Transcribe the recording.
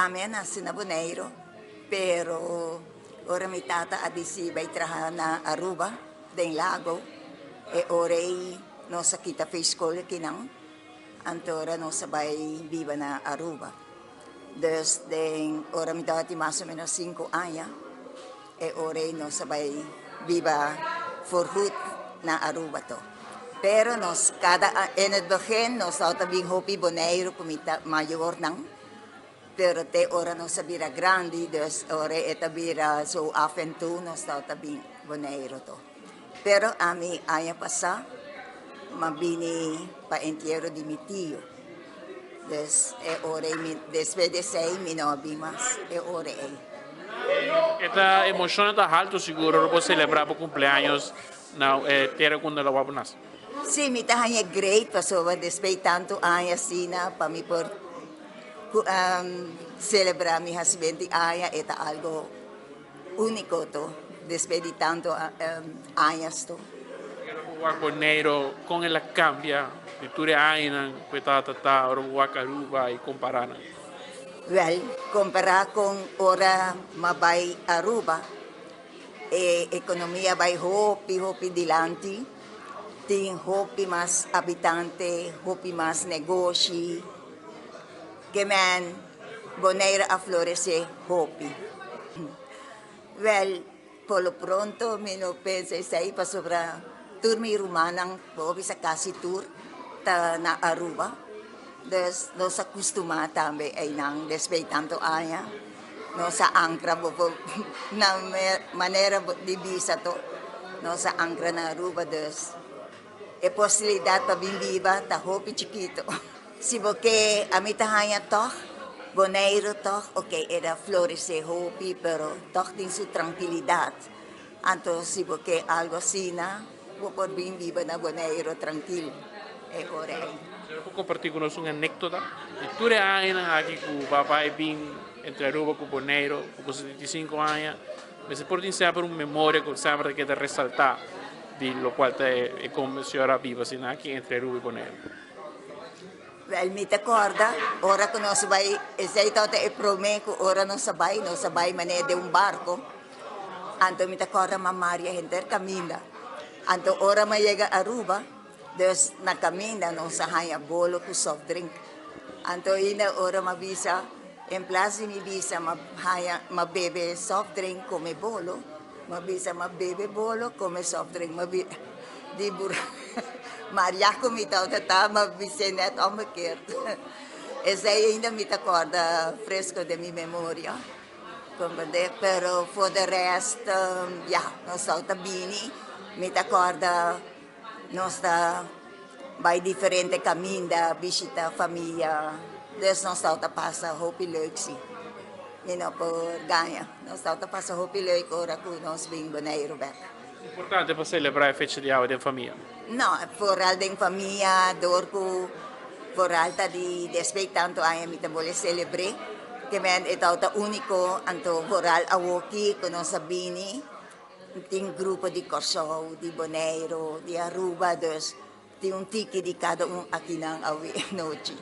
Ami a nace na Boneiro, pero ora mi tata a dicidi bay traha na Aruba, den Lago, e ora ey nos a kita fe school akinan, anto ora nos a bay biba na Aruba. Dus den ora mi tabatin mas o menos cinco aña, e ora ey nos a bay biba voorgoed na Aruba to. Pero nos cada in het begin nos tabata bin hopi Boneiru cu mi mayornan, pero te ora nos a bira grandi, dus ora e ta bira zo af en toe nos tabata bin Boneiru to. Pero ami aña pasa m'a bini pa entiero di mi tio, dus e ora ey mi despues di esey mi no a bin mas e ora ey. E ta emocion ta halto sigur ora bo celebra bo cumpleaños na e tera ku unda lo bo nase. Sí, mi ta haña great pasobra despues di tantu aña asina pa mi por selebrá mi hasimentu di aña e ta algo úniko to despues di tantu añas to. Ora bo wak Boneiru kon el a kambia di tur e añanan ku e tabata ta ora bo wak Aruba i kompará nan? Wèl, kompará kon ora m'a bai Aruba E economia bay hopi hopi dilanti, tin hopi mas habitante, hopi mas negoshi, ke men Bonaire a florece hopi. Wel, por lo pronto mi no pensa esey pasobra tur mi rumannan, bo bisa casi tur, ta na Aruba. Dus nos a custuma tambe eynan despues di tanto aña. Nos a ancra bo por na manera di bisa to nos a ancra na Aruba dus e posibilidad pa bin biba ta hopi chikito. Si bo ke ami ta haña tog Boneiru tog ok e ta florece hopi pero tog tin su trankilidad anto si bo ke algo asina bo por bin biba na Boneiru trankil e ora ei. Bo por comparti cu nos un anecdota di tur e añanan aki cu bo a bay bin entre Aruba cu Boneiru cu bo 75 aña? Mester por tin semper un memoria cu semper ta keda resalta di locual ta e con señora a biba asina aki entre Aruba y Boneiru. Wel, mi ta corda ora cu nos bay, esey tabata e prome cu ora nos a bay, nos a bay manera den un barco. Anto mi ta corda ma Maria henter caminda. Anto ora mi a yega Aruba, dus na caminda nos a haya bolo cu soft drink. Anto ainda ora mi a bisa, en plaas di mi bisa mi a haya, mi a bebe soft drink come bolo, mi a bisa mi a bebe bolo come soft drink. Mi a bi di bura Maria cu mi tabata ta, mi a bis'é net omgekeerd. Esey ainda mi ta corda fresco den mi memoria. Comprende? Pero for de rest, ya, nos tabata bini, mi ta corda nos ta bay diferente caminda, bishita famia, dus nos tabata pasa hopi leuk si. Mi no por gaña, nos tabata pasa hopi leuk ora cu nos bin Boneiru bek. Importante pa celebra e fecha di awe den famia. No, vooral den famia, door cu vooral ta di despues di tanto aña mi ta bole celebre, ke men e tabata unico, anto vooral awoki cu nos a bini, tin grupo di Corsou, di Boneiru, di Aruba, dus tin un tiki di cada un akinan awe nochi.